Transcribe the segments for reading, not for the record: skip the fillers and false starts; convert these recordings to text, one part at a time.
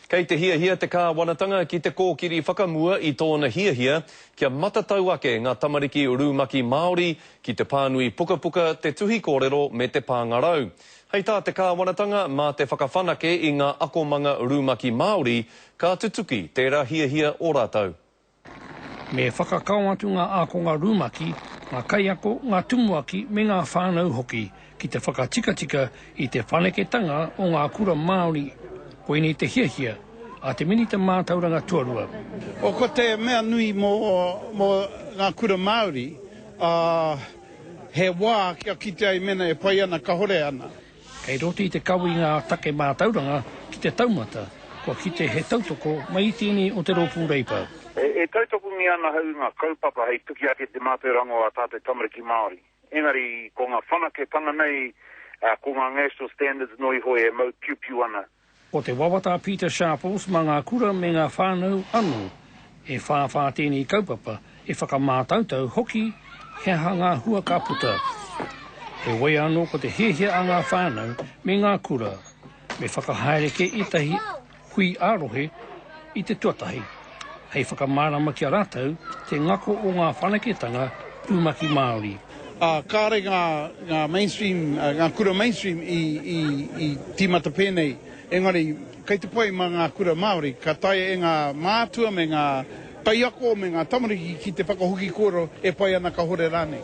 Kei te hiahia te kāwanatanga ki te kōkiri whakamua i tōna hiahia kia matatau ake ngā tamariki rumaki Māori ki te pānui pukapuka, te tuhi kōrero me te pāngarau. Hei tā te kāwanatanga, mā te whakawhanake i ngā akomanga rumaki Māori ka tutuki tērā hiahia o rātou. Me whakakao atu ngā ākonga rumaki, ngā kaiako, ngā tumuaki me ngā whānau hoki ki te whakatikatika i te whanaketanga o ngā kura Māori. Koinei te hiahia a te Minita Mātauranga Tuarua. O Ko te mea nui mō ngā kura Māori, he wā kia kite ai mēnā e pai ana kahore ana. Kei roto i te kawe i ngā take mātauranga ki te taumata, kua kite he tautoko mai i tēnei o te Rōpū Reipa. E tautokongia ana ahau i ngā kaupapa hei tuki ake te mātauranga o ā tātou tamariki Māori. Engari, ko ngā whanaketanga nei, ko ngā National Standards noa iho e mau piupiu ana. Ko te wawata a Pita Sharples mā ngā kura me ngā whānau anō e whāwhā tēnei kaupapa, e whakamātautau hoki he aha ngā hua ka puta. Heoi anō ko te hiahia a ngā whānau me ngā kura me whakahaere kē ētahi hui ā-rohe i te tuatahi, hei whakamārama ki a rātou te ngako o ngā whanaketanga rumaki Māori. Ā, kāore ngā, ngā mainstream, ngā kura mainstream i, i, i tīmata pēnei, engari kei te pai mā ngā kura Māori, ka taea e ngā mātua me ngā kaiako me ngā tamariki ki te whakahoki kōrero e pai ana kahore rānei.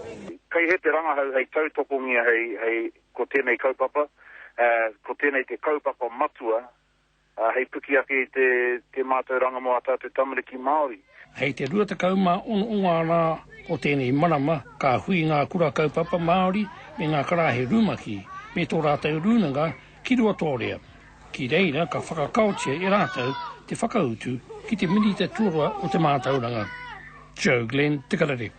Kei he te rangahau hei tautokongia hei, hei, ko tēnei kaupapa, ā, ko tēnei te kaupapa matua ā, hei piki ake i te, te mātauranga mō ā tātou tamariki Māori. Hei te 26 o ngā rā o tēnei marama ka hui ngā kura kaupapa Māori me ngā karāhe rumaki me tō rātou rūnanga ki Ruatōrea. Ki reira ka whakakaotia e rātou te whakautu ki te Minita Tuarua o te Mātauranga, Joe Glenn Te Karere.